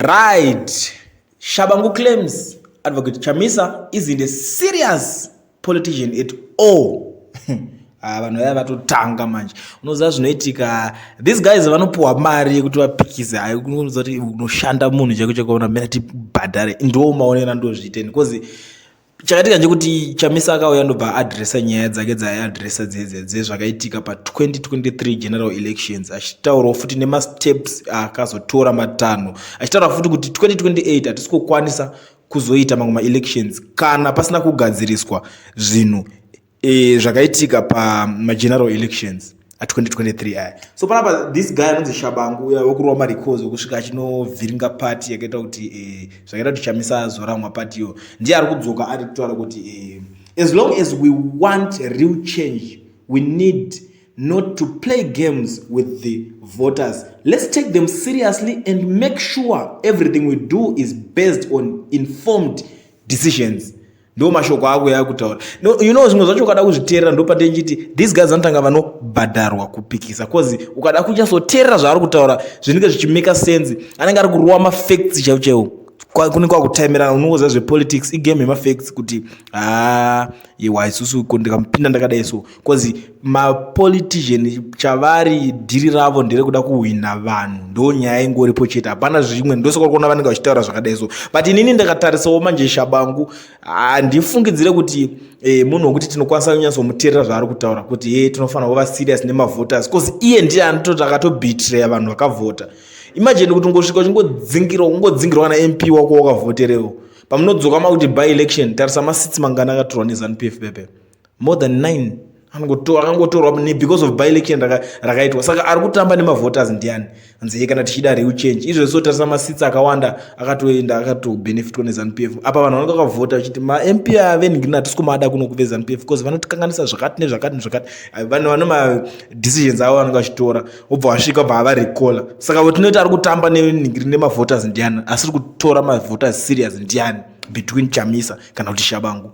Right. Shabangu claims Advocate Chamisa isn't a serious politician at all. Ah, vanhu vaya vatotanga manje. Unoziva zvinoitika, these guys vanopuwa mari yekuti vapikise. Hayi, unoziva kuti unoshanda munhu chaiko chaiko, unamira tibhadhare. Ndo maonero andozviita because chakaitika ndechekuti Chamisa akauya ndobva aadresa nyaya dzake dzaaiadresa dzedze dzezvakaitika pa2023 general elections, achitaurawo futi nemasteps akazotora matanho, achitaura futi kuti 2028 hatisi kukwanisa kuzoita mamwe maelections kana pasina kugadziriswa zvinhu zvakaitika pamageneral elections a2023 aya. So panapa this guy anonzi Shabangu uya wekurova marecalls, wekusvika achinovhiringa party yakaita kuti zvakaita kuti Chamisa azoramwa party iyo, ndiye ari kudzoka ari kutaura kuti as long as we want real change, we need not to play games with the voters. Let's take them seriously and make sure everything we do is based on informed decisions. Ndo mashoko ako yakutaura. No, zvimwe zvacho ukada kuzviteerera, ndo pandinchiti these guys vanotanga vanobhadharwa kupikisa, 'cause ukada kunyatsoteerera zvaari kutaura, zvinenge zvichimaka sense. Anenge ari kurova mafacts chaiwo chaiwo. Kunenge kwakutaimirana. Unongoziva zvepolitics igame yemafacts, kuti ha, iwa, isusu ndikamupinda ndakadai so, 'cause mapolitician chavari dhiri ravo nderekuda kuhwina vanhu. Ndo nyaya ingoripo chete, hapana zvimwe. Ndosaka kuona vanenge vachitaura zvakadai so. But inini ndakatarisawo manje, Shabangu handifungidzire kuti munhu wekuti tinokwanisa kunyatsomuteerera zvaari kutaura kuti ye tinofanira kuva serious nemavoters, 'cause iye ndiye anototi akatobetreya vanhu vakavhota. Imagine kuti ungosvika uchingodzingirwa, ungodzingirwa kana MP wako wakavhoterewo. Pamunodzoka makuti by election, tarisa maseats mangani akatorwa neZANU PF pepe, more than nine akangotorwa because of by election rakaitwa. Saka ari kutamba nemavoters ndiani? Anzi kana tichida real change, izvozvo tarisa maseats akawanda akatoenda, akatobenefitwa neZANU PF. Apa vanhu vanenge vakavhota vachiti maMP avenhingirina hatisi kumada kuno kuveZANU PF because vanotikanganisa zvakati nezvakati nezvakati. Vanhu vane madecisions avo vanenge vachitora, wobva wasvika, bva avarecalla. Saka tinoti ari kutamba nenhingiri nemavoters ndiani? Asiri kutora mavoters serious ndiani between Chamisa kana kuti Shabangu?